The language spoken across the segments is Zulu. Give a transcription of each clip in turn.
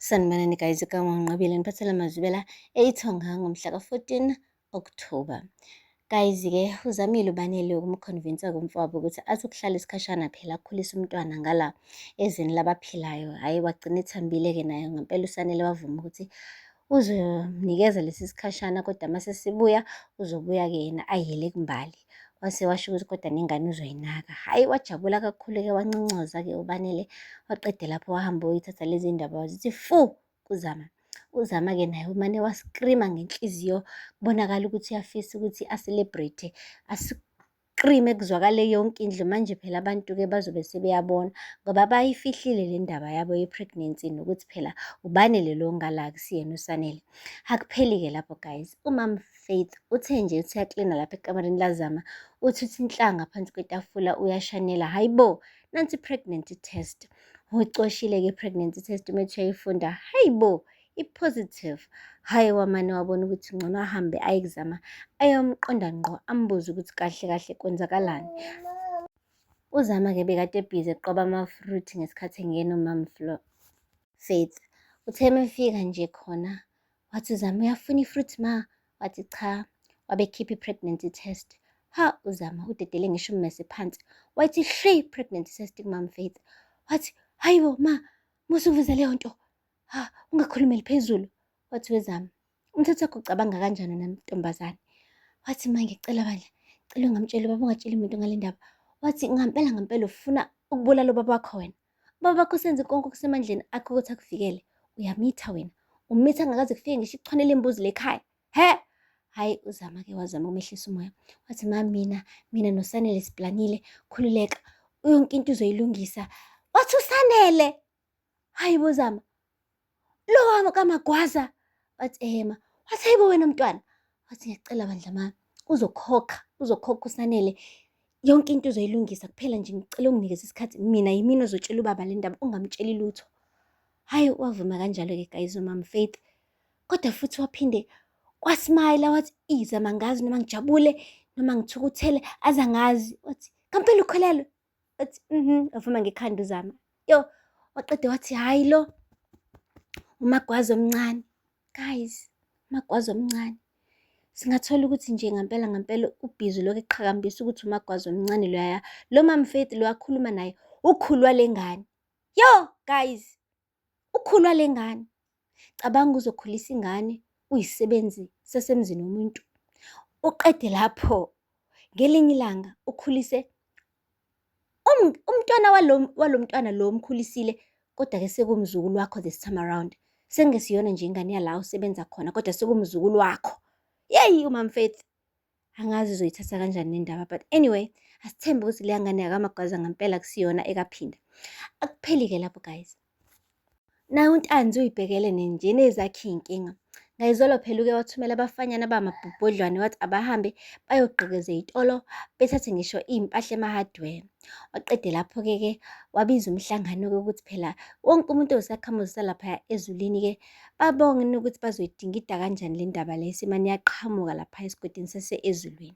Sanibonani guys, igama uNqobile niphathela amazwibela eyithonga ngomhla ka-14 October. Guys-ke uzamile uBanele ukumconvince kumfowabo ukuthi athi ukuhlala isikhashana phela akhulise umntwana ngala ezweni labaphilayo. Hhayi wagcina ethambile-ke naye ngempela uSanele wavuma ukuthi uzomnikeza lesi sikhashana kodwa uma sesibuya uzobuya-ke yena ayele kuMbali. Wase washo ukuthi kodwa nengane uzoyinaka. Hhayi wajabula kakhulu-ke wanconcoza-ke uBanele waqede lapho wahamba uyithatha lezi ndaba wazithi fu kuZama. UZama-ke naye umane waskrima ngenhliziyo kubonakala ukuthi uyafisa ukuthi a-celebrate Scream-e kuzwakale yonke indlu manje phela abantu-ke bazobe sebeyabona ngoba bayifihlile le ndaba yabo ye-pregnancy nokuthi phela uBanele lo ngala akusiyena uSanele. Akupheli-ke lapho guys, uMam Faith uthe nje uthi uyaklina lapha ekamereni laZama, uthi uthi inhlanga phansi kwetafula uyashanela, hhayi bo, nansi i-pregnancy test. Uyicoshile-ke i-pregnancy test uma ethi uyayifunda, hhayi bo, i-positive. Hhayi wamane wabona ukuthi ngcono ahambe ayekuzama ayomqonda ngqo ambuze ukuthi kahle kahle kwenzakalani. UZama-ke bekade ebhizi eqoba ama-fruit ngesikhathi engena uMam Flo Faith. Uthe mefika nje khona wathi uZama uyafuna i-fruit ma? Wathi cha, wabekhipha i-pregnancy test. Ha uZama udedele ngisho ummese phansi. Wathi hli pregnancy test kuMam Faith. Wathi hayibo ma, musa ukuvuza leyo nto. Ha, ungakhulumeli phezulu. Wathi wezami, umthetho wakho ucabanga kanjani wena ntombazane? Wathi ma ngicela bandla, cela ungamtsheli ubaba, ungatsheli muntu ngale ndaba. Wathi ngampela ngampela ufuna ukubulala ubaba wakho wena. Ubaba wakho usenze konke okusemandleni akho ukuthi akuvikele. Uyamitha wena. Umitha angakaze kufike ngisho ichwane lembuzi lekhaya. He! Hhayi uZama-ke wazama ukumehlisa umoya. Wathi ma mina, mina noSanele siplanile, khululeka. Yonke into uzoyilungisa. Wathi uSanele! Hayi bo Zama, lo wami kaMagwaza. Wathi ehema, wathi hayibo wena mntwana. Wathi ngiyacela bandla ma, uzokhokha, uzokhokha uSanele. Yonke into uzoyilungisa kuphela nje ngicela unginikeze isikhathi mina yimina ozotshela ubaba le ndaba ungamtsheli lutho. Hhayi wavuma kanjalo-ke guys umam Faith. Kodwa futhi waphinde wasmayila wathi izama angazi noma ngijabule noma ngithukuthele aze angazi. Wathi ngampela ukhulelwe. Wathi wavuma ngekhanda uZama. Yo, waqede wathi hhayi lo umagwazi omncane. Guys, umagwazi omncane. Singathola ukuthi nje ngampela ngampela ubhizi lokhu eqhakambisa ukuthi umagwazi omncane loyaya. Lo Mam Faith lo akhuluma naye ukhulwa le ngane. Yo, guys, ukhulwa le ngane. Cabanga uzokhulisa ingane uyisebenzi sasemzini womuntu. Uqede lapho ngelinye ilanga ukhulise umntwana walo walo mntwana lo omkhulisile kodwa-ke sekuwumzukulu wakho this time around. Sekungesiyona nje ingane yala osebenza khona kodwa sekuwumzukulu wakho. Yeyi uMam Faith angazi uzoyithatha kanjani le ndaba but anyway asithembe ukuthi leya ngane yakaMagwaza ngempela kusiyona ekaPhinda. Akupheli-ke lapho guys. Naye uNtanzi uyibhekele nje nezakhe iy'nkinga. Ngayizolo phela uke wathumela abafanyana abamabhobhodlwane wathi abahambe bayogqekeza iy'tolo bethathe ngisho iy'mpahla ema-hardware. Waqede lapho-ke ke wabiza umhlangano-ke ukuthi phela wonke umuntu oyisakhamuzi salaphaya ezulwini-ke babone ukuthi bazoyidingida kanjani le ndaba le isimane yaqhamuka lapha esigodini sase-ezulwini.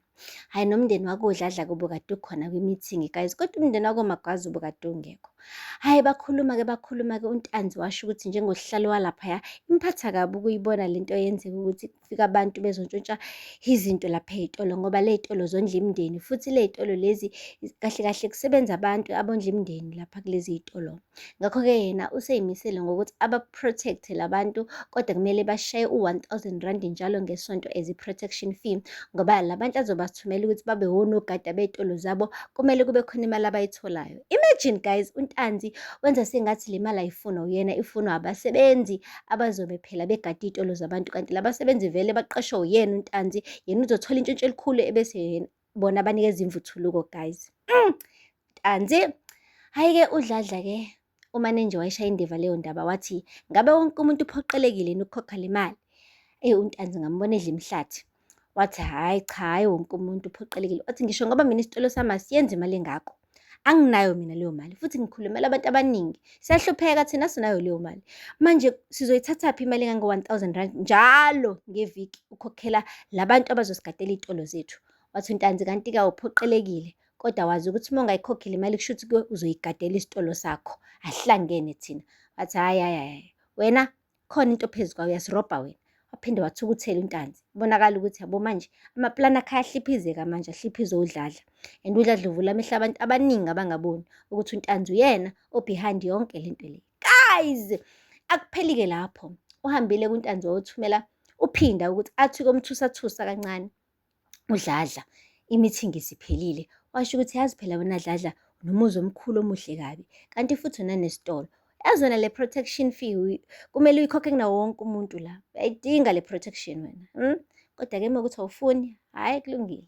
Hhayi nomndeni wakoDladla kubo kade ukhona kwi-meeting guys, kodwa umndeni wakoMagwaza ubukade ungekho. Hhayi bakhuluma-ke bakhuluma-ke uNtanzi washo ukuthi njengosihlalo walaphaya imphatha kabi ukuyibona le nto yenzeka ukuthi kufika abantu bezontshontsha izinto lapha ey'tolo ngoba ley'tolo zondla imindeni futhi ley'tolo lezi kahle kahle kusebenza abantu abondla imindeni lapha kulezi y'tolo. Ngakho-ke yena useyimisele ngokuthi aba-protect-e labantu kodwa kumele bashaye u-one thousand rand njalo ngesonto as i-protection fee ngoba la bantu azobathumela ukuthi babe wonogada bey'tolo zabo kumele kube khona imali abayitholayo. Imagine guys, uNtanzi wenza sengathi le mali ayifunwa uyena, ifunwa abasebenzi abazobe phela begade iy'tolo zabantu kanti labasebenzi vele baqashwe uyena uNtanzi, yena uzothola intshontsho elikhulu ebese yena bona banikeza imvuthuluko guys. Ntanzi, hhayi-ke uDladla-ke umane nje wayishaya indiva leyo ndaba wathi ngabe wonke umuntu uphoqelekile yini ukukhokha le mali? Eyi uNtanzi ngambona edla imihlathi. Wathi hhayi cha, hhayi wonke umuntu uphoqelekile. Wathi ngisho ngoba mina isitolo sami asiyenzi imali engako. Anginayo mina leyo mali futhi ngikhulumela abantu abaningi. Siyahlupheka thina asinayo leyo mali. Manje sizoyithathaphi imali engango-one thousand rand njalo ngeviki ukukhokhela la bantu abazosigadela iy'tolo zethu? Wathi uNtanzi kanti-ke awuphoqelekile kodwa wazi ukuthi uma ungayikhokhile imali kusho ukuthi uzoyigadela isitolo sakho. Asihlangene thina. Wathi hhayi hhayi hhayi. Wena khona into phezu kwayo uyasirobha wena. Waphinde wathukuthela uNtanzi. Kubonakala ukuthi yabo manje amaplani akhe ayahliphizeka manje ahliphiza uDladla. And uDladla uvula amehlo abantu abaningi abangaboni ukuthi uNtanzi uyena o-behind yonke le nto le. Guys, akupheli-ke lapho. Uhambile kuNtanzi wayothumela uPhinda ukuthi athi komthusathusa kancane. uDladla i-meeting isiphelile. Washo ukuthi yazi phela wena Dladla unomuzi omkhulu omuhle kabi kanti futhi unanesitolo. Yazi wena le protection fee kumele uyikhokhe kunawo wonke umuntu la. Uyayidinga le protection wena. Kodwa-ke uma kuthi awufuni, hhayi kulungile.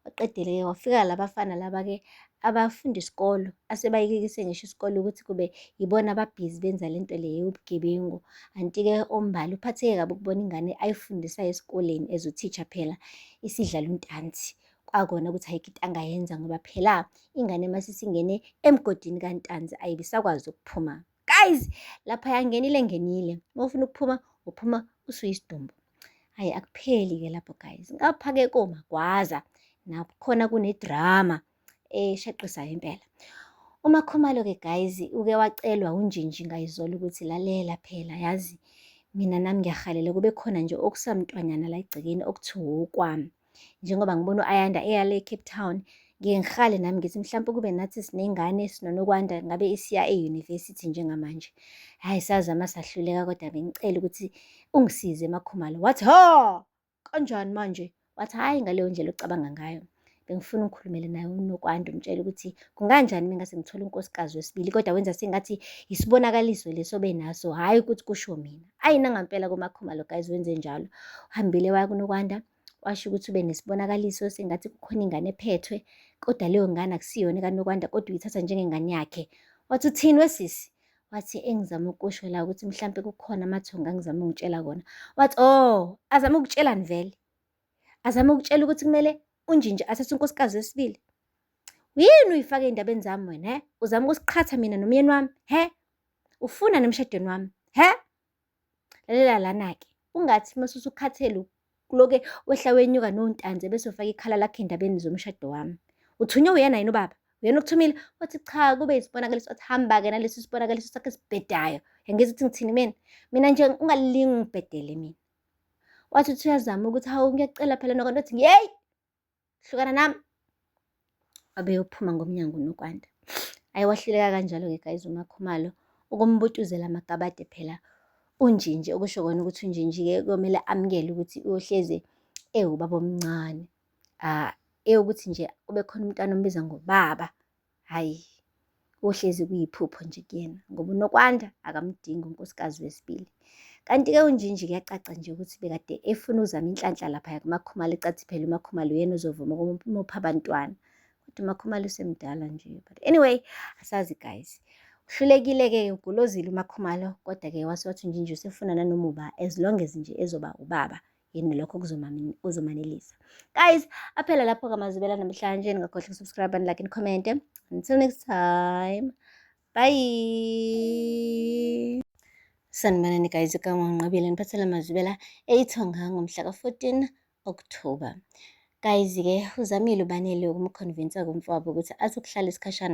Waqedile-ke wafika labafana laba-ke abafunda isikolo asebayekekise ngisho isikole ukuthi kube yibona ababhizi benza le nto le yobugebengu. Anti-ke uMbali uphatheke kabi ukubona ingane ayifundisayo esikoleni as uthisha phela isidlala untanzi. Kwakona ukuthi ayikho into angayenza ngoba phela ingane uma isingene emgodini kaNtanzi ayibe isakwazi ukuphuma. Guys, lapha yangenile ngenile. Uma ufuna ukuphuma, uphuma usuyisidumbu. Hhayi akupheli-ke lapho guys. Ngapha-ke koMagwaza nakhona kune-drama eshaqisayo impela. UMakhumalo-ke guys uke wacelwa uNjinji ngayizolo ukuthi lalela phela yazi mina nami ngiyahalela kube khona nje okusamntwanyana la egcekeni okuthiwa okwami. Njengoba ngibona u-Ayanda eya le Cape Town, ngiye ngihale nami ngithi mhlawumpe kube nathi sinengane sinoNokwanda ngabe isiya e-university njengamanje. Hhayi sazama sahluleka kodwa bengicela ukuthi ungisize MaKhumalo. Wathi ha kanjani manje? Wathi hhayi ngaleyo ndlela ocabanga ngayo. Bengifuna ungikhulumele naye uNokwanda umtshele ukuthi kunganjani uma ngase ngithole unkosikazi wesibili kodwa wenza sengathi isibonakaliso leso obenaso hhayi ukuthi kusho mina. Ayi nangampela kuMaKhumalo guys wenze njalo. Uhambile waya kuNokwanda washo ukuthi ube nesibonakaliso sengathi kukhona ingane ephethwe kodwa leyo ngane akusiyona ekaNokwanda kodwa uyithatha njengengane yakhe. Wathi uthini wesisi? Wathi engizama ukusho la ukuthi mhlampe kukhona amathongo angizama ukungitshela kona. Wathi oh azama ukukutshelani vele? Azama ukutshela ukuthi kumele uNjinji athathe unkosikazi wesibili. Yini uyifake ey'ndabeni zami wena he? Uzama ukusiqhatha mina nomyeni wami he? Ufuna nemshadweni wami he? Lalela lana-ke, ungathi uma usukhathele kuloke wehla wenyuka noNtanzi bese ufaka ikhala lakho ey'ndabeni zomshado wami. Uthunywe uyena yini ubaba? Uyena okuthumile? Wathi cha, kube isibonakaliso. Wathi hamba-ke nalesi sibonakaliso sakho esibhedayo. Yangizwa ukuthi ngithini mina? Mina nje ungalingi ungibhedele mina. Wathi uthi uyazama ukuthi hawu ngiyacela phela Nokwanda. Wathi yeyi, hlukana nami. Wabe uyophuma ngomnyango uNokwanda. Ayi wahluleka kanjalo-ke guys uMakhumalo ukumbutuzela amagabade phela uNjinji okusho kona ukuthi uNjinji-ke kuyomele amukele ukuthi uyohleze ewubaba omncane. Ah, ewukuthi nje kube khona umntwana ombiza ngobaba. Hhayi, kohlezi kuyiphupho nje kuyena ngoba uNokwanda akamdingi unkosikazi wesibili. Kanti-ke uNjinji kuyacaca nje ukuthi bekade efuna uzama inhlanhla laphaya kuMakhumalo ecathi phela uMakhumalo uyena ozovuma ukumupha abantwana. Kodwa uMakhumalo usemdala nje. But anyway, asazi guys. Uhlulekile-ke ugolozile uMakhumalo kodwa-ke wase wathi uNjinji usefuna nanoma uba as long as nje ezoba ubaba. Yini lokho kuzomanelisa. Guys, aphela lapho kamazibela namhlanje. Ningakhohlwa ukusubscribe and like and comment. Until next time. Bye. Sanibonani guys, igama nginqabile niphathela amazwibela eyithonga ngomhla ka-14 October. Guys-ke uzamile uBanele ukumconvince kumfowabo ukuthi athi ukuhlala isikhashana.